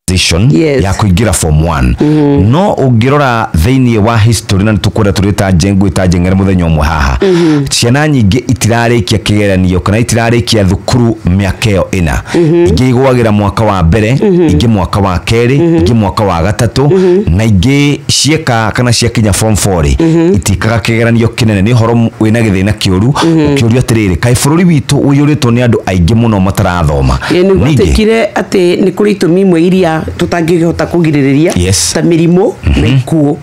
Transition Yes. ya kuingira form 1, no ũngĩrora thĩinĩ wa history, na nĩtũkwenda tũrĩ njengu ĩta njengere mũthenya ũmwe haha, ciana nyingĩ itirarĩkia kĩgeranio kana itirarĩkia thukuru mĩaka ĩyo 4. Ingĩ igwagĩra mwaka wa mbere, ingĩ mwaka wa kerĩ, ingĩ mwaka wa gatatũ, na ingĩ cieka kana ciakinya form 4 rĩ, itikaga kĩgeranio kĩnene. Nĩ ũhoro wĩna gĩthĩna kĩũru. Ũkĩũrio atĩrĩrĩ, kaĩ bũrũri witũ ũiyũrĩtwo nĩ andũ aingĩ mũno matarathoma? Ĩ, nĩ Ningĩ- gwatuĩkire atĩ nĩ kũrĩ itũmi imwe iria tũtangĩhota kũgirĩrĩria, ta mĩrimũ na ikuũ,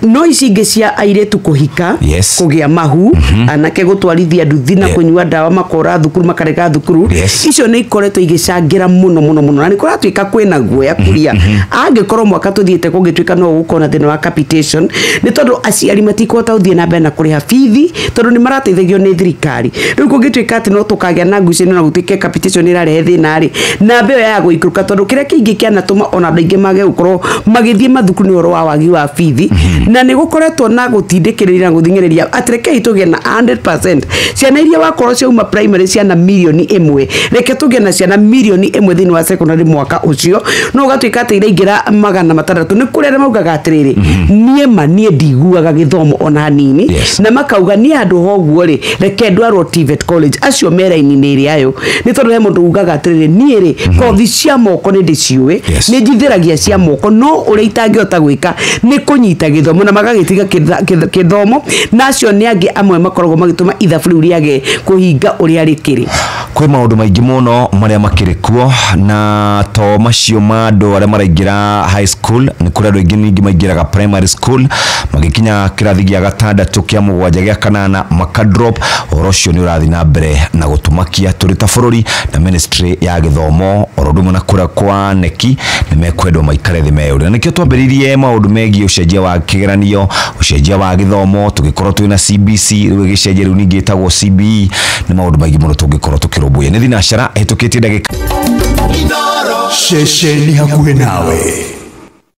no ici ingĩ cia airĩtu kũhika, kũgĩa mahu, anake gũtwarithia nduthi na kũnyua ndawa, makora thukuru, makarega thukuru, icio nĩ ikoretwo igĩcangĩra mũno mũno mũno, na nĩ kũratuĩka kwĩna guoya kuria angĩkorwo mwaka tũthiĩte kũngĩtuĩka no gũkorwo na thĩna wa capitation, nĩ tondũ aciari matikũhota gũthiĩ na mbere na kũrĩha bithi, tondũ nĩ marateithagio nĩ thirikari. Rĩu kũngĩtuĩka atĩ no tũkagĩa na ngucanio na gũtuĩke capitation ĩrarehe thĩna rĩ, namba ĩyo ya gũikũrũka, tondũ kĩrĩa kĩingĩ kĩanatũma ona andũ aingĩ mage gũkorwo magĩthiĩ mathukuru nĩ ũhoro wa wagi wa bithi. Na nĩ gũkoretwo na gũtindĩkĩrĩria na gũthing'ĩrĩria atĩ rekei tũgĩe na 100% ciana iria wakorwo ciauma primary, ciana 1 million, reke tũgĩe na ciana 1 million thĩinĩ wa secondary mwaka ũcio, no ũgatuĩka atĩ iraingĩra 600. Nĩ kũrĩ arĩa maugaga atĩrĩrĩ, niĩ ma niĩ ndiguaga gĩthomo ona hanini, na makauga niĩ handũ ha ũguo rĩ, reke ndwarwo TVET college. Acio me raini-inĩ ĩrĩa ayo, nĩ tondũ he mũndũ ugaga atĩrĩrĩ, niĩ rĩ, kothi cia moko nĩ ndĩciũĩ, nĩ njithĩragia cia moko, no ũrĩa itangĩhota gwĩka nĩ kũnyita gĩthomo, na magagĩtiga gĩthomo. Na acio nĩ angĩ amwe makoragwo magĩtũma ithabu rĩu rĩage kũhinga ũrĩa rĩkĩrĩ. Kwĩ maũndũ maingĩ mũno marĩa makĩrĩ kuo, na to macio ma andũ arĩa maraingĩra high school, nĩ kũrĩ andũ aingĩ ningĩ maingĩraga primary school, magĩkinya kĩrathi gĩa gatandatũ, kĩa mũgwanja, gĩa kanana, makadrop. Ũhoro ũcio nĩ ũrathiĩ na mbere na gũtũmakia tũrĩ ta bũrũri, na ministry ya gĩthomo oro ũndũ ũmwe na kũrĩa kwa KNEC nĩ mekwendwo maikare thĩ meyũrie. Na nĩkĩo twambĩrĩirie maũndũ megiĩ ũcenjia wa kĩgeranio, ũcenjia wa gĩthomo, tũgĩkorwo twĩna CBC, rĩu ĩgĩcenjia, rĩu ningĩ ĩtagwo CBE. Nĩ maũndũ maingĩ mũno tũngĩkorwo tũkĩrũmbũiya. Nĩ thinacara ĩhĩtũkĩtie ndagĩka Ceceni hakuhĩ nawe.